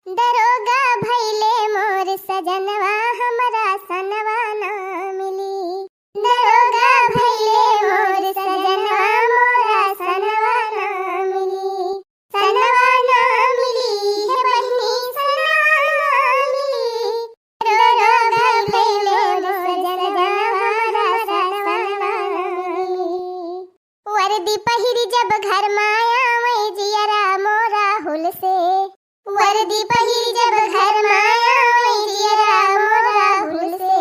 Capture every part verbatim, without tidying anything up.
दरोगा भइले मोर सजनवा, हमरा सनवा ना मिली। दरोगा भइले मोर सजनवा, मोरा सनवा ना मिली। सनवा ना मिली, हे बहिनी, सनवा ना मिली। दरोगा भइले मोर सजनवा, हमरा सनवा ना मिली। वर्दी पहिरी जब घर मा आवै, जियरा मोरा हुलसे। वर्दी पहिरी जब घर मा आवै, जियरा मोरा हुलसे।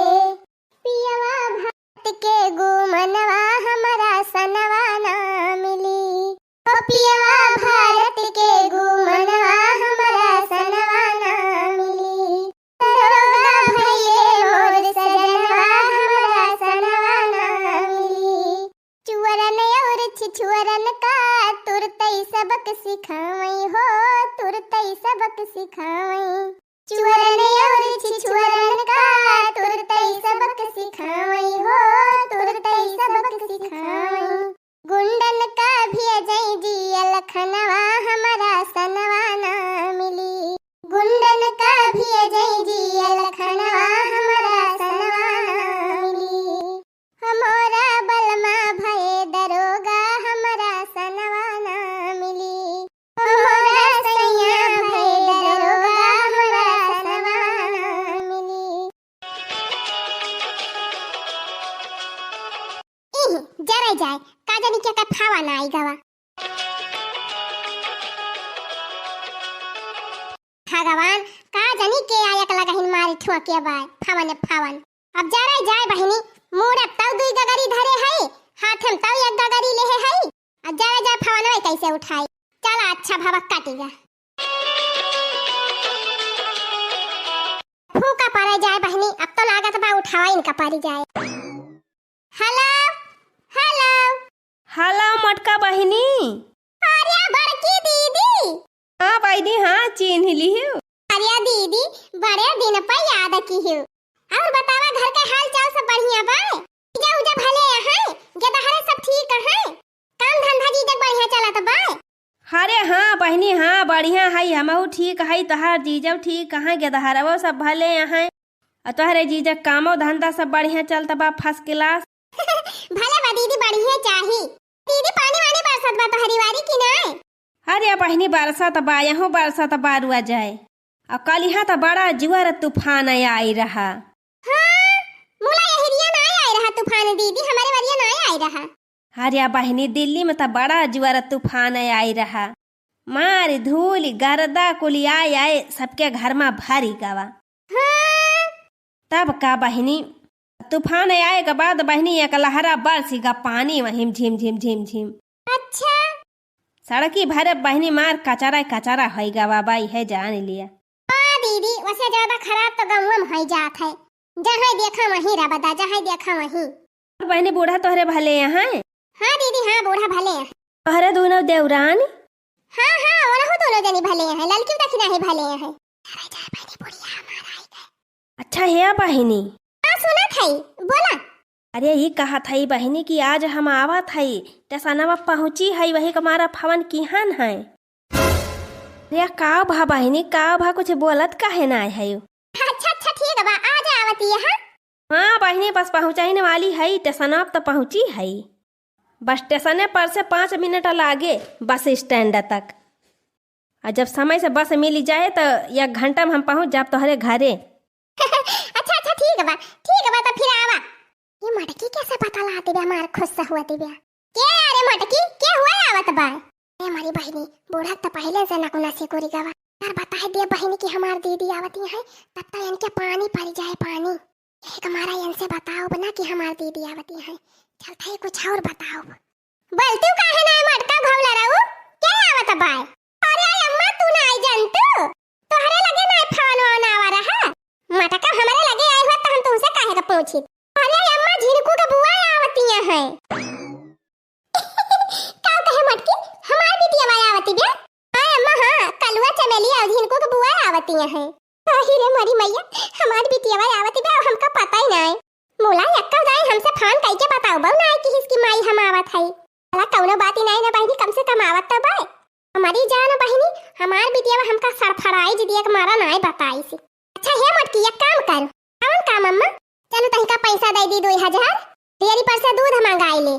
पियवा भारत के गुमनवा, हमरा सनवा ना मिली। ओ पियवा भारत के गुमनवा, हमरा सनवा ना मिली। दरोगा भइले मोर सजनवा, हमरा सनवा ना मिली। चुअरन और छिछुअरन का तुरतई सबक सिखावई हो, तुरतई सबक सिखावई। चुअरन और छिछुअरन का तुरतई सबक सिखावई हो, तुरतई सबक सिखावई। गुंडन का भी अजय जी अलखनवा, हमरा सनवा ना मिली। गुंडन का भी अजय जी अलखनवा, हमरा सनवा ना मिली। हमरा बलमा भए दरोगा, हमरा सनवा ना मिली। हमरा सैया भए दरोगा, हमरा सनवा ना मिली। इह, जरे जाए, का जानी के का फावा ना आई गवा। भगवान, का जानी के आयक लगहिन मारी ठोके बाय, फावन फावन। अब जरे जाए बहिनी, मूड़ अब तौ दुई गगरी धरे है, हाथ में तौ एक गगरी लेहे है। अब जरे जाए फवनवे कैसे उठाई। चला अच्छा भवा काटी गा। फूका परे जाए बहिनी, अब तो लागत बा उठावा इनका परी जाए। हेलो, हेलो। हेलो मोटका बहिनी। अरे बड़की दीदी। हाँ बहिनी, हाँ चिन्ह लिहु। अरे दीदी, बड़े दिन पर याद किहु। और बतावा घर के हाल चाल सब बढ़िया बा? जीजा उजा भले हैं? गेदहरे सब ठीक हैं? काम धंधा जीजक बढ़िया चलत बा? अरे हाँ बहिनी, हाँ बढ़िया है, हमहू ठीक है, तोहार जीजव ठीक हैं, गेदहरवो सब भले हैं। और तोहरे जीजा कामो धंधा सब बढ़िया चलत बा, first class। भले बा दीदी, बढ़िया चाही। दीदी, पानी वानी बरसत बा तोहरी वारी कि नाय? अरे बहिनी, बरसत बा, यहूँ बरसत बा रुआ जाए। और कल यहाँ तो बड़ा जुअर तूफान आई रहा। हाँ, मुला यहिरिया नाय आई रहा तूफान दीदी, हमरे वरिया नाय आई रहा। अरे बहिनी, दिल्ली में तो बड़ा जुअर तूफान आई रहा। मार धूल गर्दा कुली आए आए सबके घर मा भरी गवा। हाँ। तब का बहिनी, तूफान आए के बाद बहिनी एक लहरा बरसी गा पानी वहीं झिम झिम झिम झिम। अच्छा। सड़की भरे बहिनी मार कचरा कचरा होइ गवा बा, इहे जान लिया। हाँ दीदी, वसे ज्यादा खराब तो गौवा में होइ जात है। जहाँ देखा वहीं रबदा, जहाँ देखा वहीं। और बहिनी, बूढ़ा तोहरे भले हैं? हाँ दीदी, हाँ, बूढ़ा भले हैं। तोहरे दोनों देवरान? हाँ, हाँ, ओनहु दोनों जनी भले हैं, ललकी देखी नाही भले हैं। अरे जाए बहिनी, बुढ़िया हमार आई गए। अच्छा हे बहिनी। हाँ, सुनत है, बोला। अरे ई कहत है बहिनी कि आज हम आवत है, टेसनवा पहुँची है, वही के मारा फवन किहन है। अरे का भा बहिनी, का भा, कुछ बोलत काहे ना है? अच्छा, अच्छा, ठीक बा, आज आवत ही है। हाँ बहिनी, बस पहुँचने वाली है, टेसनवा तो पहुँची है। बस टेसने पर से पाँच मिनट लागे बस स्टैंड तक। आ जब समय से बस मिली जाए तो एक घंटा में हम पहुँच जाब तोहरे घरे। अच्छा, अच्छा, ठीक बा, ठीक बा, तो फिर आवा। ये मटकी कैसे पता ला दिव्या, हमार खुश हुआ दिव्या। के अरे मटकी, के हुआ आवत बा? ए हमारी बहिनी, बूढ़ा तो पहले से नकुना सिकुरी गवा। यार बताए दे बहिनी कि हमार दीदी आवती है, तब तो इनके पानी पड़ जाए, पानी। एक मारा इनसे बताओ बना कि हमार दीदी आवती है। चलते ही कुछ और बताओ। बोलती हूँ काहे ना मटका घोला रहू? के आवत बाय? अरे अम्मा तू ना आई जानतू? तोहरे लगे ना फोन वोन आवा रहा? मटका हमरे लगे आई हुआ तो हम तुमसे काहे का पूछी? अरे अम्मा झिनकू के बुआ आवतिया है। का कहे मटकी? हमार बिटिया वाला आवती बे? हाँ अम्मा हाँ, कलुआ चमेली और झिनकू के बुआ आवतिया है। अहि रे मोरी मैया, हमार बिटिया आवत बा, हमका पता ही नाय। मुला यक्का दाई हमसे फोन कइके बताओ बहू नाय कि हिसकी माई हम आवत हई। भला कौनो बात ही नाय ना बहिनी, कम से कम आवत तो बाय। हमरी जान बहिनी, हमार बिटिया हमका सरफराइज दिए के मारा नाय बताइस। अच्छा हे मोटकी, एक काम कर। कौन काम अम्मा? चलो तनिका पैसा दे दी दुई हजार, डेयरी पर से दूध मंगाई ले।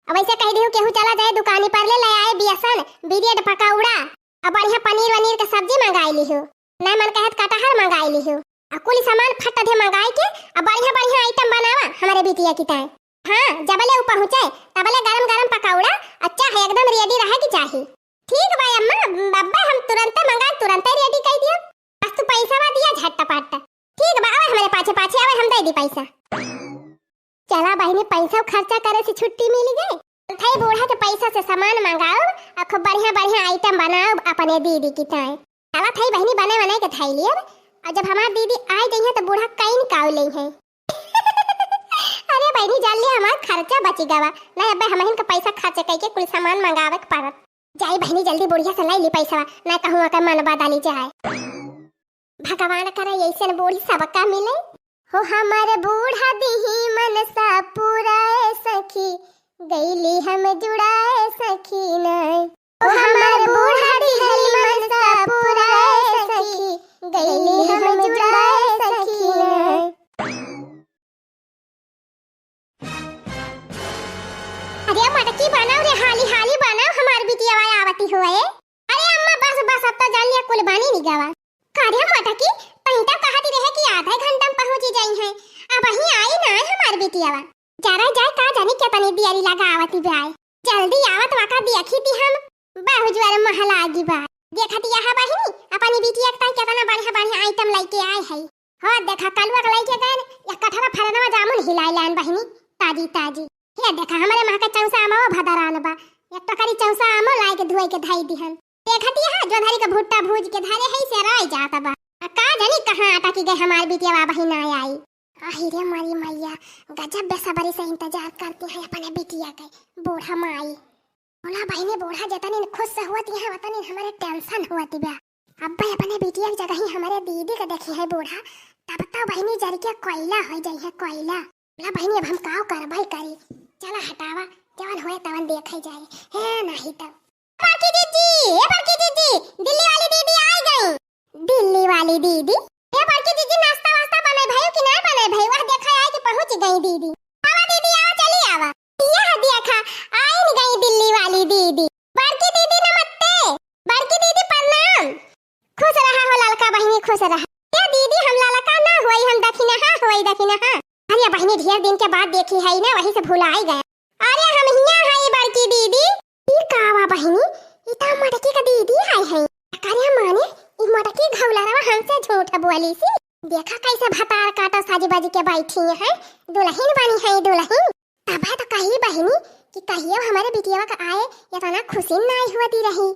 अब ऐसे कह दिहु केहू चला जाए दुकानी पर ले, ले आए बेसन, ब्रेड, पकौड़ा, अब बढ़िया पनीर वनीर के सब्जी मंगाई लिहु। ना मन कहत कटहर मंगाई लिहु। अब कुल सामान फट दे मंगाई के, अब बढ़िया बढ़िया आइटम बनावा हमरे बिटिया की ताई। हाँ, जबले उ पहुँचे तबले गरम गरम पकौड़ा, अच्छा है एकदम रेडी रहे की चाही। ठीक बा अम्मा, अब्बे हम तुरंते मंगाए, तुरंते रेडी कर दिया। बस तू पैसा वा दिया झटपट। ठीक बा, आवे हमरे पाछे पाछे आवे, हम दे दी पैसा। चला बहिनी, पैसा खर्चा करे से छुट्टी मिल गई। थे बूढ़ा के पैसा से सामान मंगाओ और खूब बढ़िया बढ़िया आइटम बनाओ अपने दीदी की ताई। चला थे बहिनी, बने बने के थाई लिए। और जब हमार दीदी आ जाइए तो बूढ़ा कईन काउ ले है। अरे बहिनी, जान लिया हमार खर्चा बची गवा। नहीं अब्बे हमहिन का पैसा खर्च करके कुल सामान मंगावे के पड़त। जाई बहिनी, जल्दी बुढ़िया से ले ली पैसा, ना कहूँ का मन बदली जाए। भगवान करे ऐसन बूढ़ी सबका मिले। हो हमार बूढ़ा दिही मनसा पूरा ए सखी, गईली हम जुड़ा ए सखी नाय। ओ हमार बूढ़ा दिही मनसा पूरा ए सखी, गईली हम जुड़ा ए सखी नाय। अरे मटकी बनाओ रे, हाली हाली बनाओ, हमार बिटिया आवती हुए। अरे अम्मा बस बस, अब तो जान लिया कुल बनी नहीं गवा। का रे मटकी, तहीं तो कहती रहे कि आधा घंटा में पहुंची जाई है, अब वहीं आई ना है हमार बिटिया। जरा जाए का जानी कितनी देरी लगावती बाय, जल्दी आवत वाका देखी थी हम। बहुत जोर महला आगी बा। देखत यहाँ बहिनी, अपनी बिटिया के ताई कितना बढ़िया बढ़िया आइटम लेके आए है। हो देखा, कलुआ के लेके गए, या कटहरा फरनवा जामुन हिलाई लान बहिनी, ताजी ताजी। हे देखा, हमारे माँ के चौसा आमो भदरान बा, एक टोकरी चौसा आमो लाए के धोए के धई दिहन। देखत यहाँ जोधरी के भुट्टा भूज के धरे है से रह जात बा। आ का जानी कहाँ अटकी गए हमार बिटिया, बहिन ना आई। आही रे मारी मैया, गजब बेसब्री से इंतजार करती है अपने बिटिया के बूढ़ा माई। बोला बहिनी, बूढ़ा जतनी खुश से हुआ ती है, वतनी हमारे टेंशन हुआ ती बा। अब्बे अपने बिटिया की जगह ही हमारे दीदी का देखी है बूढ़ा, तब तो बहिनी जर के कोयला हो जाई है, कोयला। बोला बहिनी, अब हम काव करबै करी, चला हटावा, जवन होए तवन देखे जाए, है नहीं तब। बड़की जीजी, ए बड़की जीजी, दिल्ली वाली दीदी आ गई। दिल्ली वाली दीदी? ए बड़की जीजी, नाश्ता वास्ता बने भयो कि ना बने भयो? वह देखा आए कि पहुंच गई दीदी। आवा दीदी, आवा, चली आवा। यह देखा, आइन गई दिल्ली वाली दीदी। बड़की दीदी नमस्ते। बड़की दीदी प्रणाम। खुश रहा हो ललका बहिनी, खुश रहा। ए दीदी, हम ललका ना होई, हम दखिनहा होई, दखिनहा। अरे बहिनी, ढेर दिन के बाद देखी है ना, वही से भुलाई गए। अरे हम हिया है बड़की दीदी। ई का बा बहिनी, ई तो मटकी का दीदी आई है। अरे माने, ई मटकी घौलरवा हमसे झूठ बोली सी। देखा कैसे भतार काटो साजी बाजी के बैठी है, दुल्हन बनी है दुल्हन। तबे तो कही बहिनी कि कहियो हमारे बिटिया का आए, इतना खुशी नाई हुआ दी रही।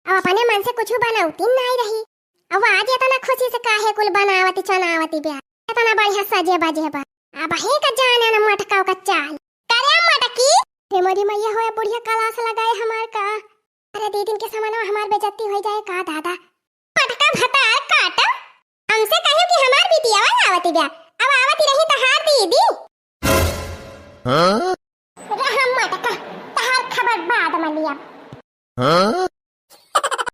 अब अपने मन से कुछ बनावती नाई रही। अब आज इतना खुशी से काहे कुल बनावती चनावती बा? इतना बढ़िया सजे बजे बा। अब ही का जाने न मटकाओ का चाल। करे मटकी। हे मोरी मैया, होए बुढ़िया कलास लगाए हमार का। अरे दीदिन के समनवा हमार बेइज्जती हो जाए का दादा। मटका भतार काटा। हमसे कहियो कि हमार बिटिया आवती बा। अब आवती रही तो हार दीदी। हाँ? रहा मटका, तहार खबर बाद में लिया। हाँ?